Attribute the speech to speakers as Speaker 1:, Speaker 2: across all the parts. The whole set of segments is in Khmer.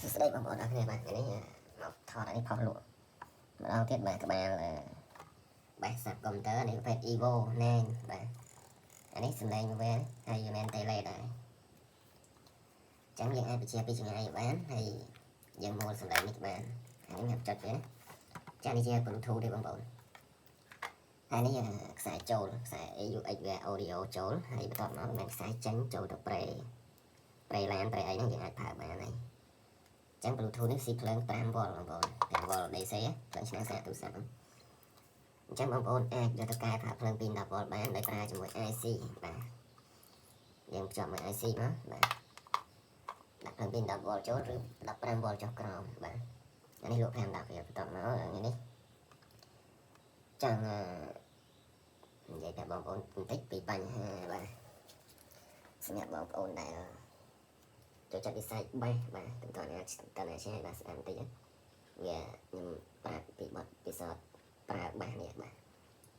Speaker 1: សួស្តីបងប្អូនអរគ្នាបាទថ្ងៃនេះមកថតអានេះផុសលក់ម្ដងទៀតបាទក្បាល bass sub កុំព្យូទ័រនេះប្រភេទ Evo 9បាទអានេះសំឡេងវាហើយវាមាន tele ដែរអញ្ចឹងយើងអាចបញ្ជាពីចម្ងាយបានហើយយើងមូលសំឡេងនេះបានអានេះខ្ញុំចុចវាណាចានេះជា Bluetooth ទេបងប្អូនហើយនេះខ្សែចូលខ្សែ AUX វា audio ចូលហើយបន្ទាប់មកមានខ្សែចេញចូលទៅ pre pre ឡាន pre អីហ្នឹងយើងអាចប្រើបានហើយចឹង Bluetooth នេះស៊ីភ្លើង5 V បងប្អូន5 V DC ភ្លើងឆ្នាំងសាកទូរស័ព្ទអញ្ចឹងបងប្អូនអាចយកទៅកែប្រើភ្លើងពី10 V បានដោយប្រើជាមួយ IC បាទយើងភ្ជាប់មួយ IC មកបាទដាក់ភ្លើងពី10 V ចូលឬ15 V ចុះក្រោមបាទអានេះលក់5 10វាបន្ទាប់មកថ្ងៃនេះចង់និយាយប្រាប់បងប្អូនបន្តិចពីបញ្ហាបាទសម្រាប់បងប្អូនដែលចូលចិត្តវិស័យ bass បាទតំតណាតណាឆ្ងាយបាទស្ដាប់បន្តិចវាខ្ញុំប្រាប់ពីបទពិសោធន៍ប្រើ bass នេះបាទ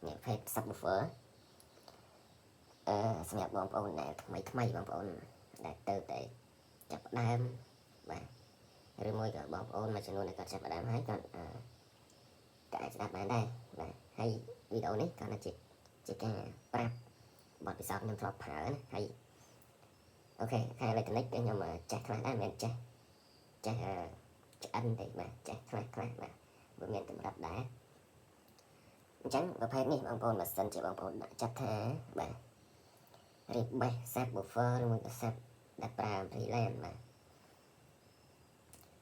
Speaker 1: នេះប្រភេទ subwoofer សម្រាប់បងប្អូនដែលថ្មីថ្មីបងប្អូនដែលទៅតែចាប់ផ្ដើមបាទឬមួយក៏បងប្អូនមួយចំនួនដែលគាត់ចាប់ផ្ដើមហើយគាត់អឺក៏អាចស្ដាប់បានដែរបាទហើយវីដេអូនេះគាត់ជាការប្រាប់បទពិសោធន៍ខ្ញុំធ្លាប់ប្រើណាហើយ OK ខាងអេឡិចត្រូនិកខ្ញុំចេះខ្លះដែរមិនមែនចេះចេះឆ្អិនទេបាទចេះខ្លះខ្លះបាទវាមានកម្រិតដែរអញ្ចឹងប្រភេទនេះបងប្អូនបើសិនជាបងប្អូនដាក់ចិត្តថាបាទរៀប bass subwoofer ឬមួយក៏ sub ដែលប្រើ ampli ឡានបាទ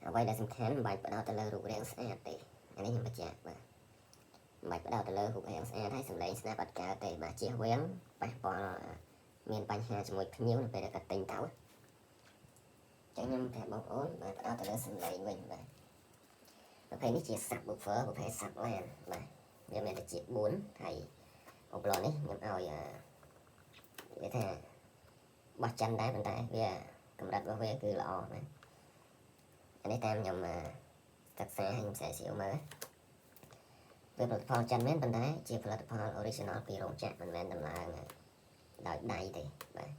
Speaker 1: អ្វីដែលសំខាន់មិនបាច់ផ្ដោតទៅលើរូបរាងស្អាតទេអានេះខ្ញុំបញ្ជាក់បាទមិនបាច់ផ្ដោតទៅលើរូបរាងស្អាតហើយសំឡេងស្ដាប់អត់កើតទេបាទជៀសវាងប៉ះពាល់មានបញ្ហាជាមួយភ្ញៀវនៅពេលដែលគាត់ទិញទៅចឹងខ្ញុំប្រាប់បងប្អូនបាទផ្ដោតទៅលើសំឡេងវិញបាទប្រភេទនេះជា subwoofer ប្រភេទ sub ឡានបាទវាមានតែជា4ហើយអូប្លនេះខ្ញុំឲ្យនិយាយថាបោះចិនដែរប៉ុន្តែវាកម្រិតរបស់វាគឺល្អបាទអានេះតាមខ្ញុំសិក្សាហើយខ្ញុំខ្សែសៀវមើលវាផលិតផលចិនមែនប៉ុន្តែជាផលិតផល original ពីរោងចក្រមិនមែនតម្លើងដោយដៃទេបាទ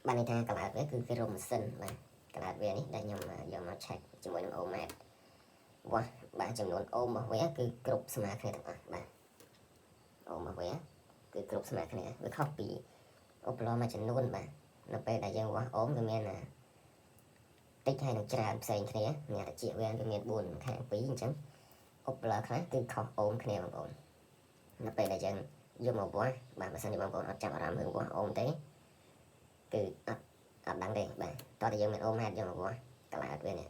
Speaker 1: បានន័យថាកន្លែងវាគឺគេរំម៉ាស៊ីនបាទកន្លែងវានេះដែលខ្ញុំយកមក check ជាមួយនឹងអូម៉ែតវាស់បាទចំនួនអូមរបស់វាគឺគ្រប់ស្មើគ្នាទាំងអស់បាទអូមរបស់វាគឺគ្រប់ស្មើគ្នាវាខុសពីឧបករណ៍មួយចំនួនបាទនៅពេលដែលយើងវាស់អូមវាមានតិចហើយនឹងច្រើនផ្សេងគ្នាមានតិចវាវាមាន4ខាង2អញ្ចឹងឧបករណ៍ខ្លះគឺខុសអូមគ្នាបងប្អូននៅពេលដែលយើងយកមកវាស់បាទបើសិនជាបងប្អូនអត់ចាប់អារម្មណ៍រឿងវាស់អូមទេគឺអត់អត់ដឹងទេបាទតោះតែយើងមានអូមហេតុយកមកវាស់កន្លែងវានេះ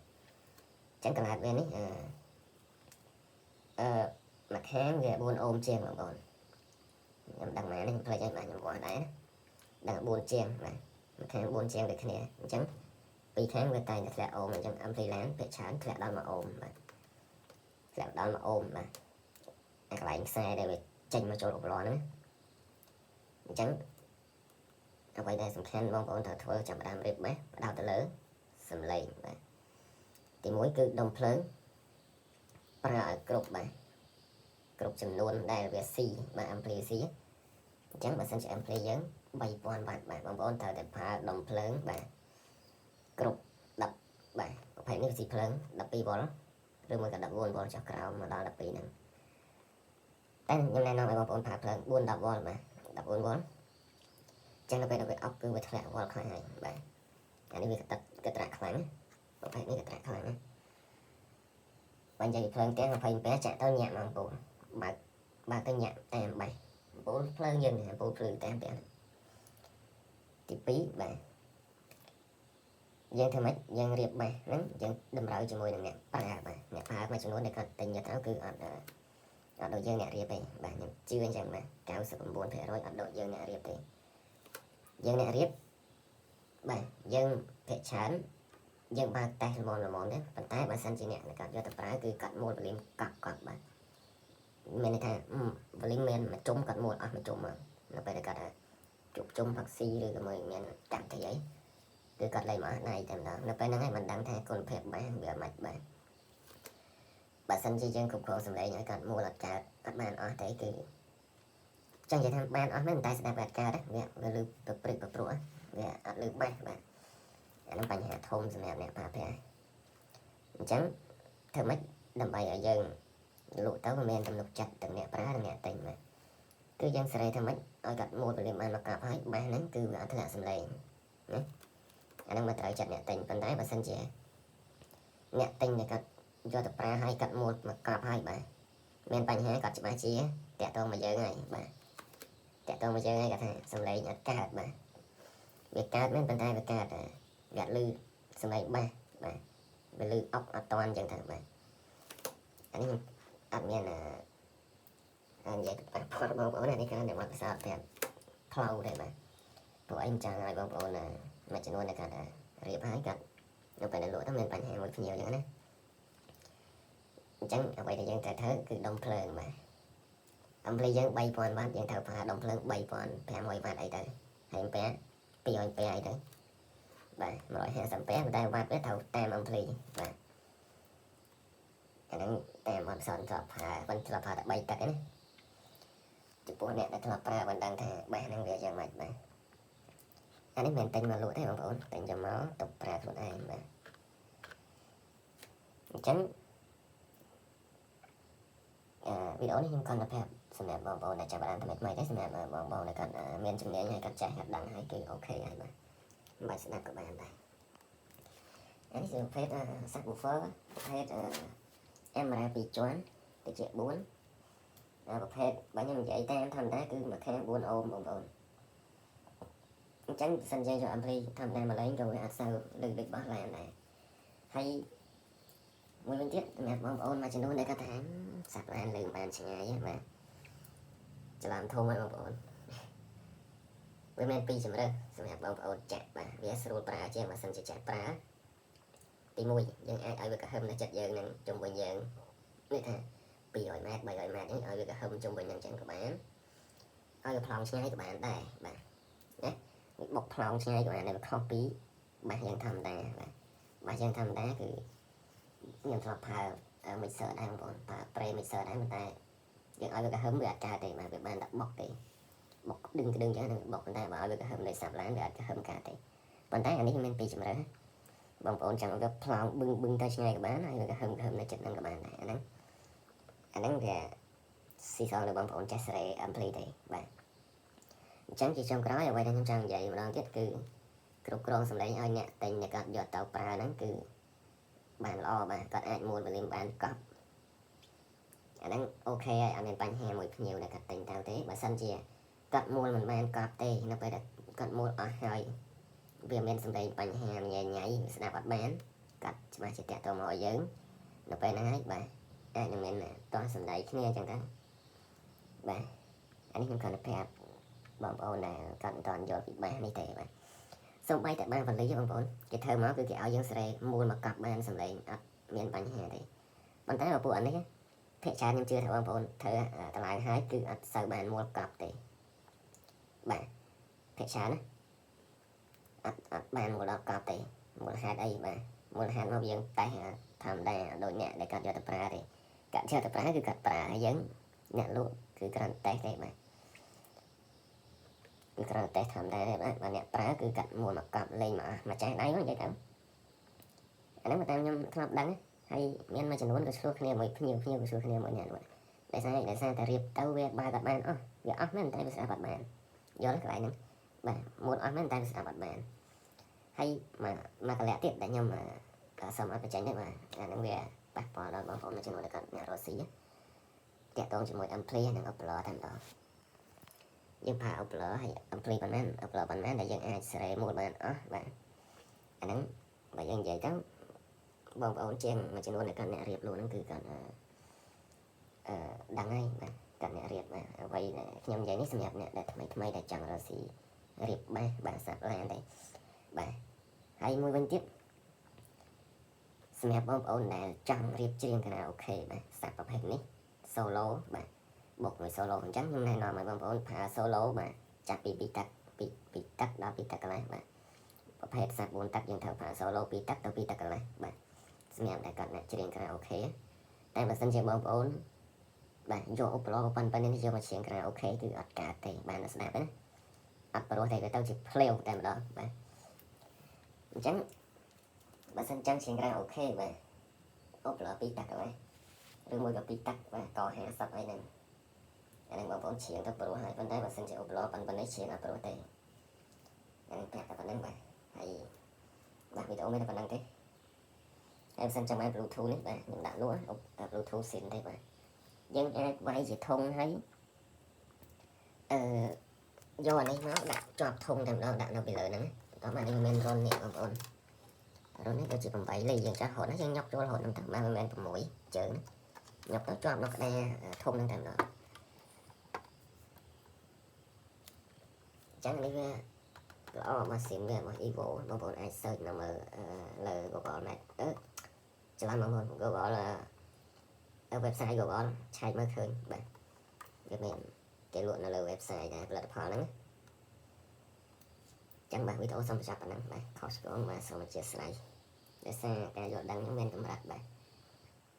Speaker 1: អញ្ចឹងកន្លែងវានេះអឺមួយខាងវា4អូមជាងបងប្អូនខ្ញុំដឹងម៉ែនេះខ្ញុំភ្លេចហើយបាទខ្ញុំវាស់ដែរដឹង4ជាងបាទមួយខាង4ជាងដូចគ្នាអញ្ចឹងពីរខាងវាតែងតែធ្លាក់អូមអញ្ចឹង ampli ឡានភាគច្រើនធ្លាក់ដល់1អូមបាទធ្លាក់ដល់1អូមបាទអាកន្លែងខ្សែដែលវាចេញមកចូលឧបករណ៍ហ្នឹងអញ្ចឹងអ្វីដែលសំខាន់បងប្អូនត្រូវធ្វើចាប់ផ្ដើមរៀប bass ផ្ដោតទៅលើសំឡេងបាទទី1គឺដុំភ្លើងប្រើឲ្យគ្រប់បាទគ្រប់ចំនួនដែលវាស៊ីបាទ ampli ស៊ីអញ្ចឹងបើសិនជា ampli យើង3000វ៉ាត់បាទបងប្អូនត្រូវតែប្រើដុំភ្លើងបាទគ្រប់10បាទប្រភេទនេះស៊ីភ្លើង12វ៉ុលឬមួយក៏14វ៉ុលចុះក្រោមមកដល់12ហ្នឹងតែខ្ញុំណែនាំឲ្យបងប្អូនប្រើភ្លើង4 10វ៉ុលបាទ14វ៉ុលចឹងដល់ពេលដល់វាអុកគឺវាធ្លាក់វ៉ុលខ្លះហើយបាទអានេះវាកទឹកកត្រាក់ខ្លាំងប្រភេទនេះកត្រាក់ខ្លាំងណាបាញ់និយាយភ្លើងផ្ទះ20អាំពែចាក់ទៅញាក់មកអំពូលបើកបើកទៅញាក់តាម bass អំពូលភ្លើងយើងអំពូលភ្លឺតាមផ្ទះទី2បាទយើងធ្វើម៉េចយើងរៀប bass ហ្នឹងយើងតម្រូវជាមួយនឹងអ្នកប្រើបាទអ្នកប្រើមួយចំនួនដែលគាត់ទិញទៅគឺអត់អត់ដូចយើងអ្នករៀបទេបាទខ្ញុំជឿអញ្ចឹងបាទ99%អត់ដូចយើងអ្នករៀបទេយើងអ្នករៀបបាទយើងភាគច្រើនយើងបើកតេស្តល្មមល្មមទេប៉ុន្តែបើសិនជាអ្នកគាត់យកទៅប្រើគឺគាត់មូល volume កប់កប់បាទមានន័យថា volume មានមួយជុំគាត់មូលអស់មួយជុំមកនៅពេលដែលគាត់ជួបជុំផឹកស៊ីឬក៏មួយមានកម្មវិធីអីគឺគាត់លេងមកអស់ដៃតែម្ដងនៅពេលហ្នឹងឯងមិនដឹងថាគុណភាព bass វាមិនបាទបើសិនជាយើងគ្រប់គ្រងសម្លេងឲ្យគាត់មូលអត់កើតអត់បានអស់ទេគឺចង់និយាយថាបានអស់មែនតែស្ដាប់អត់កើតវាវាលឺប្រព្រឹត្តប្រព្រោះវាអត់លឺ bass បាទ អាហ្នឹងបញ្ហាធំសម្រាប់អ្នកប្រើប្រាស់អញ្ចឹងធ្វើម៉េចដើម្បីឲ្យយើងលក់ទៅវាមានទំនុកចិត្តទាំងអ្នកប្រើនិងអ្នកទិញបាទគឺយើងសេរីធ្វើម៉េចឲ្យគាត់មួល volume បានមកកប់ហើយ bass ហ្នឹងគឺវាអត់ធ្លាក់សំឡេងណាអាហ្នឹងមកត្រូវចិត្តអ្នកទិញប៉ុន្តែបើសិនជាអ្នកទិញដែលគាត់យកទៅប្រើហើយគាត់មួលមកកប់ហើយបាទមានបញ្ហាគាត់ច្បាស់ជាតាក់ទងមកយើងហើយបាទតាក់ទងមកយើងហើយគាត់ថាសំឡេងអត់កើតបាទវាកើតមែនប៉ុន្តែវាកើតវាអត់លឺសំឡេង bass បាទវាលឺអុកអត់តាន់អញ្ចឹងទៅបាទអានេះអត់មានអនិយាយប៉ះពាល់បងប្អូនអានេះគឺអ្នកមកពិសោធន៍ប្រាប់ផ្លូវទេបាទព្រោះអីមិនចង់ឲ្យបងប្អូនមួយចំនួនដែលគាត់រៀបហើយគាត់នៅពេលដែលលក់ទៅមានបញ្ហាមួយភ្ញៀវអញ្ចឹងណាអញ្ចឹងអ្វីដែលយើងត្រូវធ្វើគឺដុំភ្លើងបាទ ampli យើង3000វ៉ាត់យើងត្រូវប្រើដុំភ្លើង3500វ៉ាត់អីទៅហើយអំពែ200អំពែអីទៅបាទ150អំពែប៉ុន្តែវ៉ាត់វាត្រូវតាម ampli បាទអាហ្នឹងតាមបទពិសោធន៍ធ្លាប់ប្រើមិនធ្លាប់ប្រើតែ3ទឹកណាចំពោះអ្នកដែលធ្លាប់ប្រើបានដឹងថា bass ហ្នឹងវាយ៉ាងម៉េចបាទអានេះមិនមែនទិញមកលក់ទេបងប្អូនទិញយកមកទុកប្រើខ្លួនឯងបាទអញ្ចឹងអឺវីដេអូនេះខ្ញុំគ្រាន់តែប្រាប់សម្រាប់បងប្អូនដែលចាប់ផ្ដើមថ្មីថ្មីទេសម្រាប់បងប្អូនដែលគាត់មានជំនាញហើយគាត់ចេះគាត់ដឹងហើយគឺ OK ហើយបាទមិនបាច់ស្ដាប់ក៏បានដែរអានេះជាប្រភេទ subwoofer ប្រភេទ Amara 2ជាន់ទៅជា4ប្រភេទបើខ្ញុំនិយាយតាមធម្មតាគឺមួយខាង4អូមបងប្អូនអញ្ចឹងបើសិនជាយក ampli ធម្មតាមកលេងក៏វាអត់សូវលឺដូចបោះឡានដែរហើយមួយវិញទៀតសម្រាប់បងប្អូនមួយចំនួនដែលគាត់ថាsub ឡានលឺបានឆ្ងាយបាទច្រឡំធំហើយបងប្អូនវាមានពីរជម្រើសសម្រាប់បងប្អូនចាក់បាទវាស្រួលប្រើជាងបើសិនជាចាក់ប្រើទី1យើងអាចឲ្យវាក្រហឹមនៅចិត្តយើងនឹងជុំវិញយើងនេះថា200ម៉ែត្រ300ម៉ែត្រនេះឲ្យវាក្រហឹមជុំវិញនឹងចឹងក៏បានឲ្យវាប្លង់ឆ្ងាយក៏បានដែរបាទណាវាបុកប្លង់ឆ្ងាយក៏បានដែរវាខុសពី bass យើងធម្មតាបាទ bass យើងធម្មតាគឺខ្ញុំធ្លាប់ប្រើ mixer ដែរបងប្អូនប្រើ pre mixer ដែរប៉ុន្តែយើងឲ្យវាក្រហឹមវាអត់កើតទេបាទវាបានតែបុកទេបុកដឹងក្តឹងចឹងនឹងបុកប៉ុន្តែបើឲ្យវាក្រហឹមដោយ sub ឡានវាអត់ក្រហឹមកើតទេប៉ុន្តែអានេះមានពីរជម្រើសបងប្អូនចង់ឲ្យវាប្លង់បឹងបឹងទៅឆ្ងាយក៏បានហើយវាក្រហឹមក្រហឹមនៅចិត្តហ្នឹងក៏បានដែរអាហ្នឹងអាហ្នឹងវាស៊ីសងលើបងប្អូនចេះសេរី ampli ទេបាទអញ្ចឹងជាចុងក្រោយអ្វីដែលខ្ញុំចង់និយាយម្ដងទៀតគឺគ្រប់គ្រងសម្លេងឲ្យអ្នកទិញអ្នកគាត់យកទៅប្រើហ្នឹងគឺបានល្អបាទគាត់អាចមួល volume បានកប់អាហ្នឹង OK ហើយអត់មានបញ្ហាមួយភ្ញៀវដែលគាត់ទិញទៅទេបើសិនជាគាត់មួលមិនបានកប់ទេនៅពេលដែលគាត់មួលអស់ហើយវាមានសម្លេងបញ្ហាញ៉ៃញ៉ៃស្ដាប់អត់បានគាត់ច្បាស់ជាតាក់ទងមកឲ្យយើងនៅពេលហ្នឹងហើយបាទអាចនឹងមានតោះសម្ដីគ្នាអញ្ចឹងទៅបាទអានេះខ្ញុំគ្រាន់តែប្រាប់បងប្អូនដែលគាត់មិនទាន់យល់ពី bass នេះទេបាទសូម្បីតែបានវលីបងប្អូនគេធ្វើមកគឺគេឲ្យយើងស្រែមូលមកកប់បានសម្លេងអត់មានបញ្ហាទេប៉ុន្តែបើពួកអានេះភាគច្រើនខ្ញុំជឿថាបងប្អូនធ្វើតម្លៃហើយគឺអត់សូវបានមូលកប់ទេបាទភាគច្រើនណាអត់អត់បានមូលដល់កប់ទេមូលហេតុអីបាទមូលហេតុមកយើងតេស្តធម្មតាដូចអ្នកដែលគាត់យកទៅប្រើទេគាត់យកទៅប្រើគឺគាត់ប្រើហើយយើងអ្នកលក់គឺគ្រាន់តេស្តទេបាទគឺគ្រាន់តែតេស្តធម្មតាទេបាទបើអ្នកប្រើគឺកាត់មួលមកកប់លេងមកមកចាស់ដៃមកនិយាយទៅអាហ្នឹងតាមខ្ញុំធ្លាប់ដឹងហើយមានមួយចំនួនក៏ឆ្លោះគ្នាមួយភ្ញៀវភ្ញៀវក៏ឆ្លោះគ្នាមួយអ្នកលក់ដោយសារតែរៀបទៅវាបើកអត់បានអស់វាអស់មែនតែវាស្អាតអត់បានយល់កន្លែងហ្នឹងបាទមួលអស់មែនតែវាស្អាតអត់បានហើយមកមកកលៈទៀតដែលខ្ញុំក៏សូមអត់បញ្ចេញដែរបាទអាហ្នឹងវាប៉ះពាល់ដល់បងប្អូនមួយចំនួនដែលគាត់អ្នករកស៊ីតាក់ទងជាមួយ ampli និង upload តែម្ដងយើងប្រើ upload ហើយ ampli ប៉ុន្មាន upload ប៉ុន្មានដែលយើងអាចសេរីមូលបានអស់បាទអាហ្នឹងបើយើងនិយាយទៅបងប្អូនជាងមួយចំនួនដែលគាត់អ្នករៀបលក់ហ្នឹងគឺគាត់អឺដឹងហើយបាទគាត់អ្នករៀបបាទអ្វីដែលខ្ញុំនិយាយនេះសម្រាប់អ្នកដែលថ្មីថ្មីដែលចង់រកស៊ីរៀប bass បាទ sub ឡានទេបាទហើយមួយវិញទៀតសម្រាប់បងប្អូនដែលចង់រៀបច្រៀងខារ៉ាអូខេបាទ sub ប្រភេទនេះ solo បាទបុកមួយ solo អញ្ចឹងខ្ញុំណែនាំឲ្យបងប្អូនប្រើ solo បាទចាប់ពី2ទឹកពី2ទឹកដល់2ទឹកកន្លះបាទប្រភេទ sub 4ទឹកយើងត្រូវប្រើ solo 2ទឹកទៅ2ទឹកកន្លះបាទសម្រាប់តែគាត់អ្នកច្រៀងខារ៉ាអូខេតែបើសិនជាបងប្អូនបាទយកឧបករណ៍ប៉ុណ្ណេះនេះយកមកច្រៀងខារ៉ាអូខេគឺអត់កើតទេបានតែស្ដាប់ណាអត់ព្រោះតែវាទៅជាភ្លាវតែម្ដងបាទ អញ្ចឹងបើសិនចឹងជាងក្រា OK បាទអូប្លោពីរតាក់ហើយឬមួយក៏ពីរតាក់បាទក50អីហ្នឹងអាហ្នឹងបងប្អូនឈៀងទៅព្រោះហើយប៉ុន្តែបើសិនជាអូប្លោប៉ុណ្ណេះឈៀងអត់ព្រោះទេអាហ្នឹងប្រាប់តែប៉ុណ្្នឹងបាទហើយបាទវីដេអូមានតែប៉ុណ្្នឹងទេហើយបើសិនចាំឲ្យ Bluetooth នេះបាទខ្ញុំដាក់លក់ Bluetooth ស៊ីនទេបាទយើងអាចវាយជាធុងហើយអឺយកអានេះមកដាក់ជាប់ធុងតែម្ដងដាក់នៅពីលើហ្នឹងបន្ទាប់មកនេះមិនមែនរន្ធនេះបងប្អូនរន្ធនេះដូចជា8លីយើងចាស់រត់ណាយើងញាប់ចូលរត់ហ្នឹងទៅបាទមិនមែន6ជើងញាប់ទៅជាប់នៅក្តារធុងហ្នឹងតែម្ដងអញ្ចឹងនេះវាល្អមកស៊ីមវាមក Evo បងប្អូនអាច search នៅមើលលើ Google Map អឺច្រឡំបងប្អូន Google website Google ឆែកមើលឃើញបាទវាមានគេលក់នៅលើ website ដែរផលិតផលហ្នឹងចឹងបាទវីដេអូសូមបញ្ចប់ប៉ុណ្ណឹងបាទខុសឆ្គងបាទសូមអធ្យាស្រ័យដោយសារការយល់ដឹងហ្នឹងមានកម្រិត។